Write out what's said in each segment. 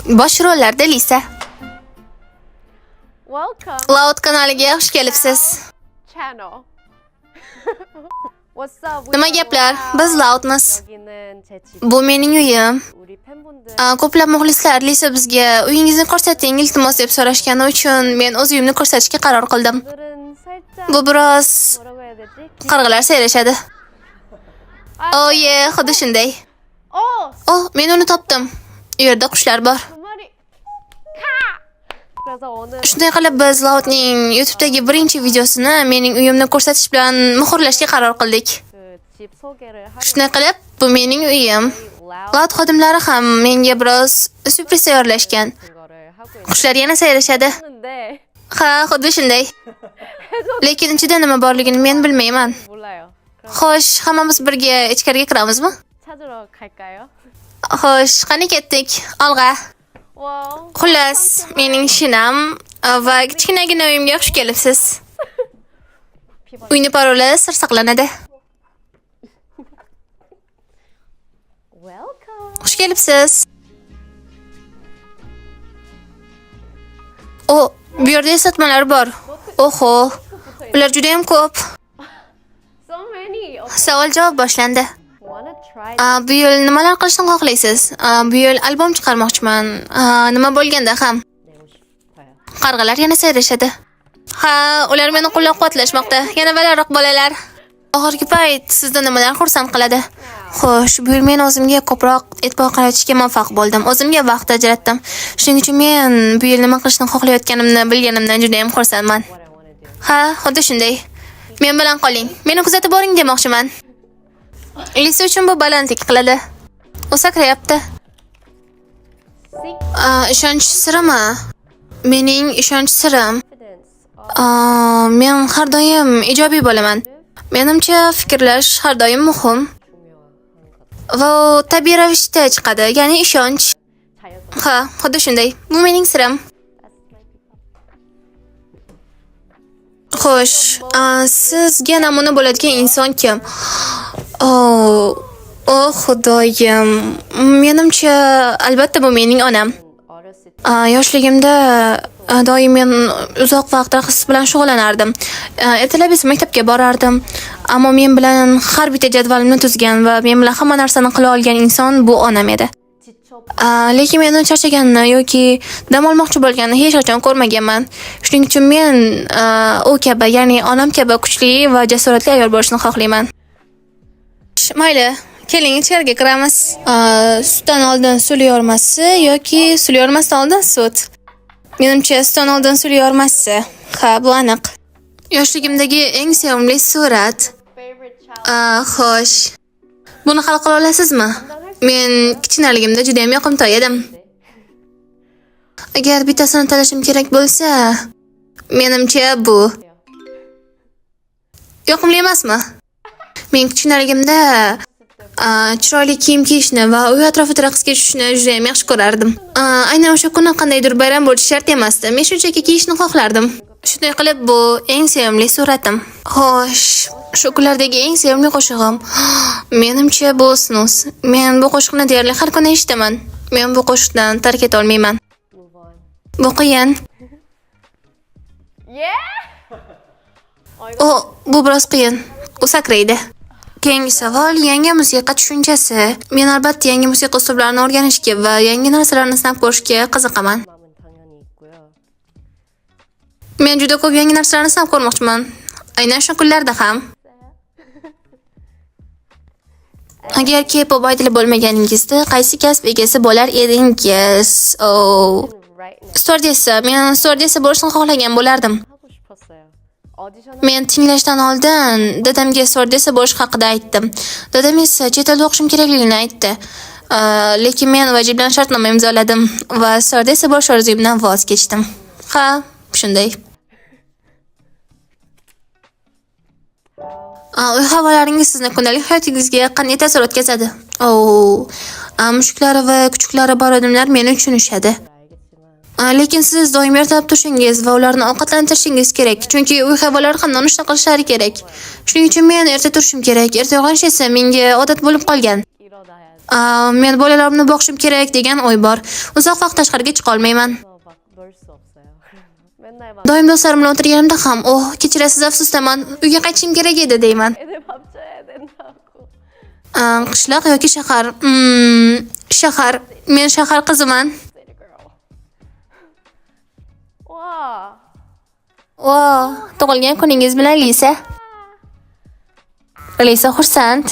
Bosh rollarda Lisa. Welcome Loud kanaliga xush kelibsiz. channel. What's up? We Nima are gaplar? Loud. Biz Loudmiz. 여기는 제 집. Bu mening uyim. 우리 팬분들 Ko'plab muxlislar Lisa bizga uyingizni ko'rsating iltimos deb so'rashgani uchun men o'z uyimni ko'rsatishga qaror qildim. 오늘은 살짝 Bu biroz 뭐라고 해야 되지? qarg'alar sayrashadi. Oh yeah, xuddi shunday. 어! Oh, men uni topdim. U yerda qushlar bor. 두 마리. 카! 그래서 오늘 Shunday qilib biz Loudning YouTube'dagi birinchi videosini mening uyimni ko'rsatish bilan muhrlashga qaror qildik. 그 집 소개를 하려고 Shunday qilib, bu mening uyim. Loud Loud xodimlari ham menga biroz syurpriz tayyorlashgan. 같은 거를 하고 Qushlar yana sayrashadi. 있는데 Ha, xuddi shunday. Lekin ichida nima borligini men bilmayman. 몰라요. 그럼 Xo'sh, hammamiz birga ichkariga kiramizmi? 찾으러 갈까요? Xo'sh, qani ketdik. Olg'a. 와우. Xullas, mening shinam va kichkinagina uyimga xush kelibsiz. 비번. Uyni paroli sir saqlanadi. Welcome. Xush kelibsiz. O, bu yerda eslatmalar bor. Oho, ular juda ham ko'p. So many. Okay. Savol-javob boshlandi. Wanna try Bu yil nimalar qilishni xohlaysiz? Bu yil albom chiqarmoqchiman. Nima bo'lganda ham. 내고 싶어요. Qarg'alar yana sayrashadi. Ha, ular meni qo'llab-quvvatlashmoqda. Yana balandroq bolalar. Oxirgi payt sizni nimalar xursand qiladi? Xo'sh, bu yil men o'zimga ko'proq e'tibor qaratishga muvaffaq bo'ldim. O'zimga vaqt ajratdim. Shuning uchun men bu yil nima qilishni xohlayotganimni bilganimdan juda ham xursandman. What I wanna do. Ha, xuddi shunday. Men bilan qoling. Meni kuzatib boring demoqchiman. Lisa uchun bu balandlik qiladi. U sakrayapti. Seek Ishonch sirimi? Mening ishonch sirim. confidence. Men har doim ijobiy bo'laman. Menimcha fikrlash har doim muhim 중요한 것. Va u tabiiy ravishda chiqadi, ya'ni ishonch. 자연스럽게. Ha, xuddi shunday. Bu mening sirim. That's my people. Xo'sh, sizga namuna bo'ladigan inson kim? Oh, oh xudoyim. Menimcha, albatta bu mening onam. 어렸을 때 Yoshligimda doim men uzoq vaqt raqs bilan shug'ullanardim. Ertalab esa maktabga borardim. Ammo men bilan har bitta jadvalimni tuzgan va men bilan hamma narsani qila olgan inson bu onam edi. 지쳐 Lekin men uni charchaganini yoki dam olmoqchi bo'lganini hech qachon ko'rmaganman. Shuning uchun men u kabi, ya'ni onam kabi kuchli va jasoratli ayol bo'lishni xohlayman. Mayli, keling ichkariga kiramiz. Sutdan oldin sul yormasi yoki sul yormasdan oldin sut. Menimcha sutdan oldin sul yormasi. Ha, bu aniq. Yoshligimdagi eng sevimli surat. Favorite child. Xo'sh. Buni hal qila olasizmi? Men kichkinaligimda juda ham yoqimtoy edim. Agar bittasini tanlashim kerak bo'lsa, menimcha bu. Yoqimli emasmi? Men kichkinaligimda chiroyli kiyim kiyishni va uy atrofida raqsga tushishni juda ham yaxshi ko'rardim. Aynan o'sha kuni qandaydir bayram bo'lishi shart emasdi. Men shunchaki kiyishni xohlardim. Shunday qilib bu eng sevimli suratim. Xo'sh, shu kunlardagi eng sevimli qo'shig'im. Menimcha bu Snooze. Men bu qo'shiqni deyarli har kuni eshitaman. Men bu qo'shiqdan tark eta olmayman. Move on. Bu qiyin. Yeah! 이거 O, bu biroz qiyin. U sakraydi. Keyingi savol yangi musiqa tushunchasi. Men albatta yangi musiqa uslublarini o'rganishga va yangi narsalarni sinab ko'rishga qiziqaman. 마음은 당연히 있고요. Men juda ko'p yangi narsalarni sinab ko'rmoqchiman. Aynan shu kunlarda ham. Agar K-pop idoli bo'lmaganingizda qaysi kasb egasi bo'lar edingiz? Oh. Right now Styuardessa, men styuardessa bo'lishni xohlagan bo'lardim. 하고 싶었어요. 어디션 Men tinglashdan oldin dadamga styuardessa bo'lish haqida aytdim. Dadam esa chet elda o'qishim kerakligini aytdi. Lekin men vaji bilan shartnoma imzoladim va styuardessa bo'lish orzuyimdan voz kechdim. Ha, shunday. Uy hayvonlaringiz sizni kundalik hayotingizga qanday ta'sir o'tkazadi? Oh, mushuklari va kuchuklari bor odamlar meni tushunishadi. Lekin siz doim ertalab turishingiz va ularni ovqatlantirishingiz kerak, chunki uy hayvonlari ham nonushta qilishlari kerak. Shuning uchun men erta turishim kerak. Erta uyg'onish esa menga odat bo'lib qolgan. 일어나야 돼. Men bolalarimni boqishim kerak degan o'y bor. Uzoq vaqt tashqariga chiqa olmayman. 그래서 막 놀 수 없어요. 맨날 막 Doim do'stlarim bilan o'tirganimda ham, "Oh, kechirasiz, afsusdaman, uyga qaytishim kerak edi" deyman. 애들 밥 줘야 된다고. Qishloq yoki shahar? Shahar. Men shahar qiziman. City girl. 와. Vo, tug'ilgan kuningiz bilan, Lisa. Lisa xursand.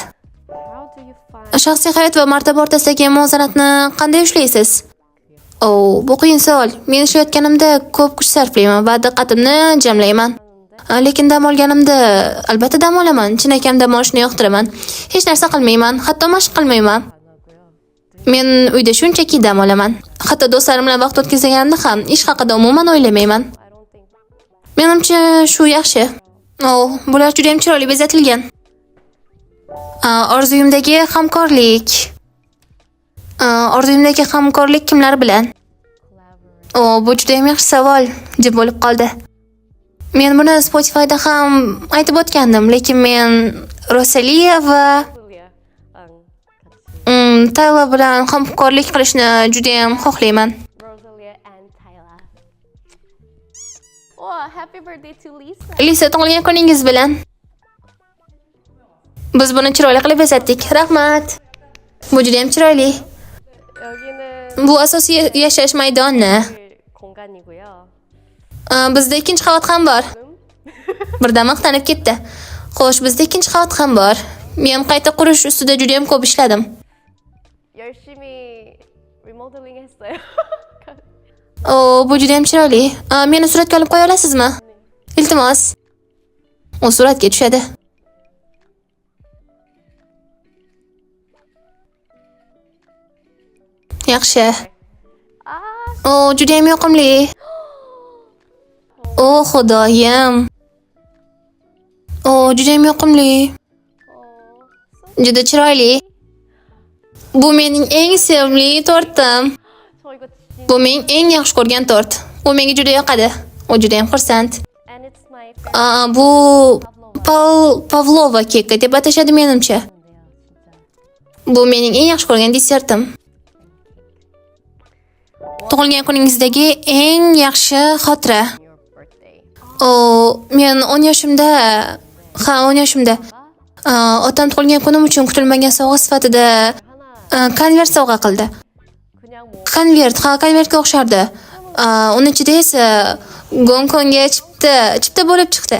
How do you find Shaxsiy hayot va martaba o'rtasidagi muvozanatni qanday ushlaysiz? O, bu qiyin savol. Men ishlayotganimda ko'p kuch sarflayman va diqqatimni jamlayman. Lekin dam olganimda albatta dam olaman. Chinakam dam olishni yoqtiraman. Hech narsa qilmayman, hatto mashq qilmayman. 안 하고요. Men uyda shunchaki dam olaman. Hatto do'stlarim bilan vaqt o'tkazganimda ham ish haqida umuman o'ylamayman. I don't think Menimcha shu yaxshi. O, bular juda ham chiroyli bezatilgan. Orzuyimdagi hamkorlik. Orzuyimdagi hamkorlik kimlar bilan? collaborate. O, bu juda ham yaxshi savol. Jim bo'lib qoldi. Men buni Spotify'da ham aytib o'tgandim, lekin men Rosalia va Rosalia랑 같이 Tyler bilan hamkorlik qilishni juda ham xohlayman. Rosalia and Tyla. 와, happy birthday to Lisa. Lisa, tug'ilgan kuningiz bilan. Biz buni chiroyli qilib bezatdik. Rahmat. Bu juda ham chiroyli. 여기는 Bu asosiy yashash maydoni. 공간이고요. Bizda ikkinchi qavat ham bor. Birdan maqtanib ketdi. Xo'sh, bizda ikkinchi qavat ham bor. Men qayta qurish ustida juda ham ko'p ishladim. 열심히 리모델링 했어요. O, bu juda ham chiroyli. Meni suratga olib qo'ya olasizmi? Iltimos. U suratga tushadi. Yaxshi. O, juda ham yoqimli. O, xudoyim. O, juda ham yoqimli. Juda chiroyli. Bu mening eng sevimli tortim. 저 이거 진 Bu mening eng yaxshi ko'rgan tort. U menga juda yoqadi. U juda ham xursand. and it's my Bu Pavlova keki deb atashadi menimcha. favorite인데요, 진짜. Bu mening eng yaxshi ko'rgan desertim. Tug'ilgan kuningizdagi eng yaxshi xotira. On your birthday. O, men 10 yoshimda, ha, 10 yoshimda otam tug'ilgan kunim uchun kutilmagan sovg'a sifatida 하나 konvert sovg'a qildi. 그냥 뭐 Konvert, ha, konvertga o'xshardi. Uni ichida esa Gonkongga chipta bo'lib chiqdi.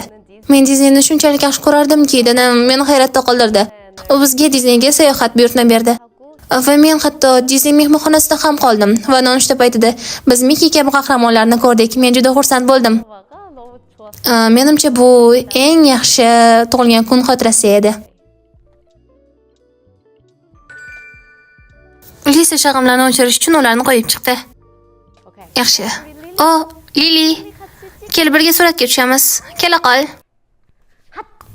Men Disneyni shunchalik yaxshi ko'rardimki, dadam meni hayratda qoldirdi. U bizga Disneyga sayohat buyurtma berdi. Va men hatto Disney mehmonxonasida ham qoldim va nonushta paytida biz Mickey kabi qahramonlarni ko'rdik. Men juda xursand bo'ldim. 가 너무 좋았어요. Menimcha bu eng yaxshi tug'ilgan kun xotirasi edi. Lisa shag'amlarni o'chirish uchun ularni qo'yib chiqdi. Okay. Yaxshi. O, Lili, kel birga suratga tushamiz. Kela qol.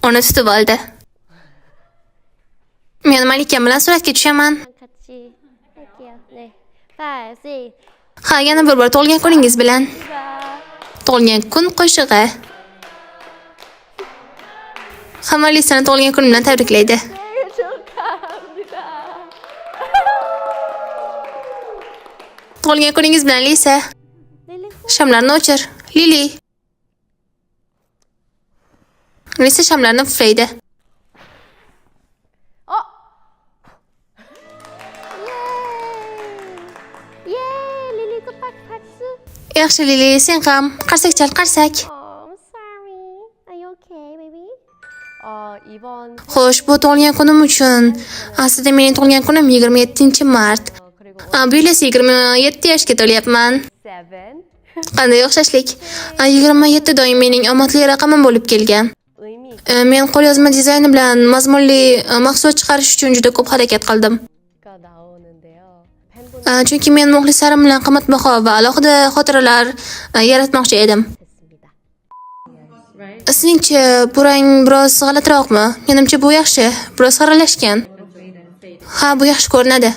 Uni tutib oldi. Men Malikam bilan suratga tushaman. 같이 할게요. 네. 5, 6, Ha, yana bir bor tug'ilgan kuningiz bilan. Tug'ilgan kun qo'shig'i. Hamma Lisani tug'ilgan kuni bilan tabriklaydi. 생일 축하합니다. Tug'ilgan kuningiz bilan, Lisa. 릴리 Shamlarni o'chir. Lili. Lisa shamlarni puflaydi. 어! 예! 예! 릴리도 박 박수. Yaxshi, Lili, sen ham. Qarsak chal, qarsak. Oh, I'm sorry. Are you okay, baby? 이번 Xo'sh, bu tug'ilgan kunim uchun. Aslida mening tug'ilgan kunim 27-mart. 그리고 Bu yil esa 27 yoshga to'lyapman. 7 Qanday o'xshashlik. 27 doim mening omadli raqamim bo'lib kelgan. 의미 Men qo'lyozma dizayni bilan mazmunli mahsulot chiqarish uchun juda ko'p harakat qildim. 가 나오는데요. 팬분 Chunki men muxlislarim bilan qimmatbaho va alohida xotiralar yaratmoqchi edim. 됐습니다. Sizningcha bu rang biroz g'alatiroqmi? Menimcha bu yaxshi, biroz xiralashgan. Ha, bu yaxshi ko'rinadi.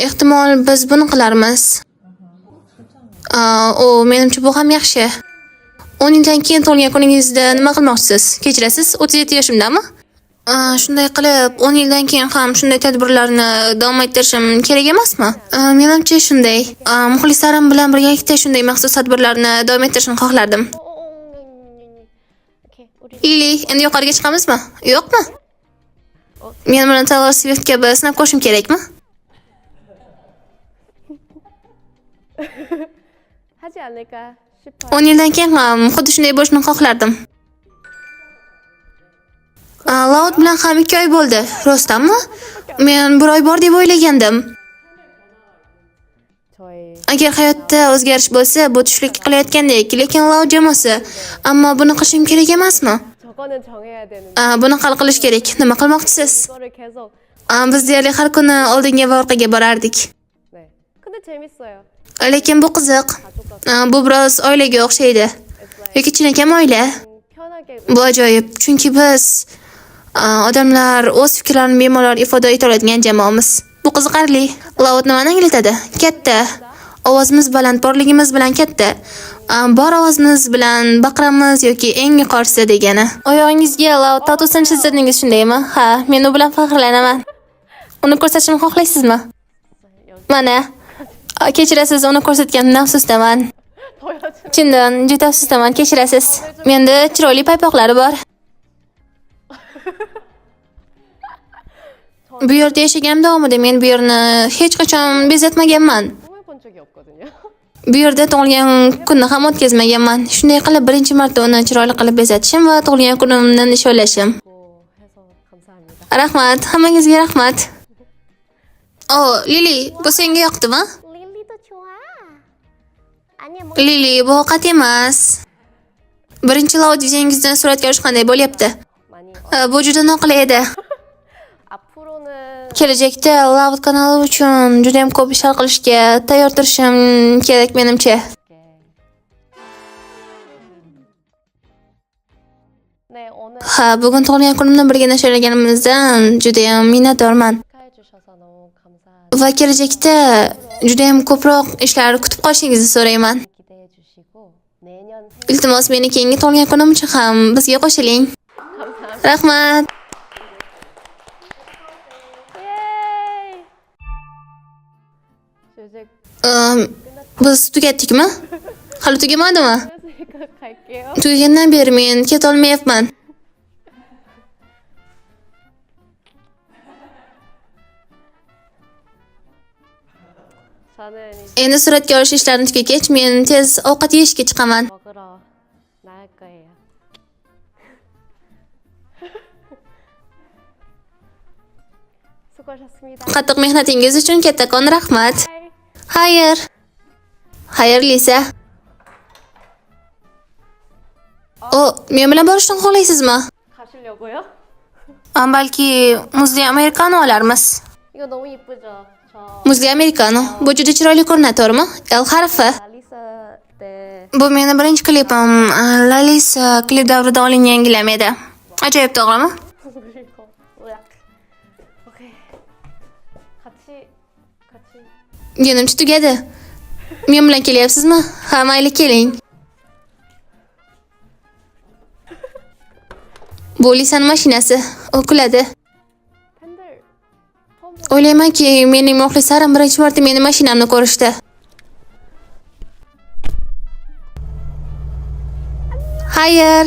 Ehtimol biz buni qilarmiz. O, menimcha bu ham yaxshi. 10 yildan keyin tug'ilgan kuningizda nima qilmoqchisiz? Kechirasiz, 37 yoshimdami? Shunday qilib, 10 yildan keyin ham shunday tadbirlarni davom ettirishim kerak emasmi? Menimcha shunday. Muxlislarim bilan birgalikda shunday maxsus tadbirlarni davom ettirishni xohlardim. Lili, endi yuqoriga chiqamizmi? Yo'qmi? Men bilan Taylor Swift kabi sinab ko'rishim kerakmi? 10 yildan keyin ham xuddi shunday bo'lishini xohlardim. Loud bilan ham 2 oy bo'ldi. Rostdanmi? Men 1 oy bor deb o'ylagandim. Agar hayotda o'zgarish bo'lsa, bu tushlik qilayotgandek, lekin Loud jamoasi. Ammo buni qilishim kerak emasmi? Buni hal qilish kerak. Nima qilmoqchisiz? Biz deyarli har kuni oldinga va orqaga borardik. Lekin bu qiziq. Bu biroz oilaga o'xshaydi. Yoki chinakam oila. Bu ajoyib, chunki biz odamlar o'z fikrlarini bemalol ifoda eta oladigan jamoamiz. Bu qiziqarli. Loud nimani anglatadi? Katta. Ovozimiz baland, borligimiz bilan katta. Bor ovozimiz bilan baqiramiz yoki eng yuqorisi degani. Oyog'ingizga Loud tatusini chizdingiz, shundaymi? Ha, men u bilan faxrlanaman. Uni ko'rsatishimni xohlaysizmi? Mana. Kechirasiz, uni ko'rsatganimdan afsusdaman. Chindan juda afsusdaman, kechirasiz. Menda chiroyli paypoqlari bor. Bu yerda yashaganim davomida men bu yerni hech qachon bezatmaganman. Bu yerda tug'ilgan kunni ham o'tkazmaganman. Shunday qilib birinchi marta uni chiroyli qilib bezatishim va tug'ilgan kunimni nishonlashim. Rahmat, hammangizga rahmat. O, Lili, bu senga yoqdimi? Lili, bu ovqat emas. Birinchi Loud videongizdan suratga olish qanday bo'lyapti? Bu juda noqulay edi. Kelajakda Loud kanali uchun juda ham ko'p ishlar qilishga tayyor turishim kerak menimcha. Ha, bugun tug'ilgan kunimni birga nishonlaganimizdan juda ham minnatdorman. Va kelajakda juda ham ko'proq ishlar kutib qolishingizni so'rayman. Iltimos, meni keyingi tug'ilgan kunim uchun ham bizga qo'shiling. Rahmat. Biz tugatdikmi? Hali tugamadimi? Tugagandan beri men ketolmayapman. Endi suratga olish ishlarini tugagach, men tez ovqat yeyishga chiqaman. Qattiq mehnatingiz uchun kattakon rahmat. Xayr. Xayr, Lisa. O, men bilan borishni xohlaysizmi? Balki muzli amerikano olarmiz. Muzli amerikano. Bu juda chiroyli ko'rinadi, to'g'rimi? L harfi. Bu meni birinchi klipim. Lalisa klip davrida olingan gilam edi. Ajoyib, to'g'rimi? Menimcha tugadi. Men bilan kelyapsizmi? Ha, mayli, keling. Bu Lisani mashinasi. U kuladi. O'ylaymanki, mening muxlislarim birinchi marta meni mashinamni ko'rishdi. Xayr.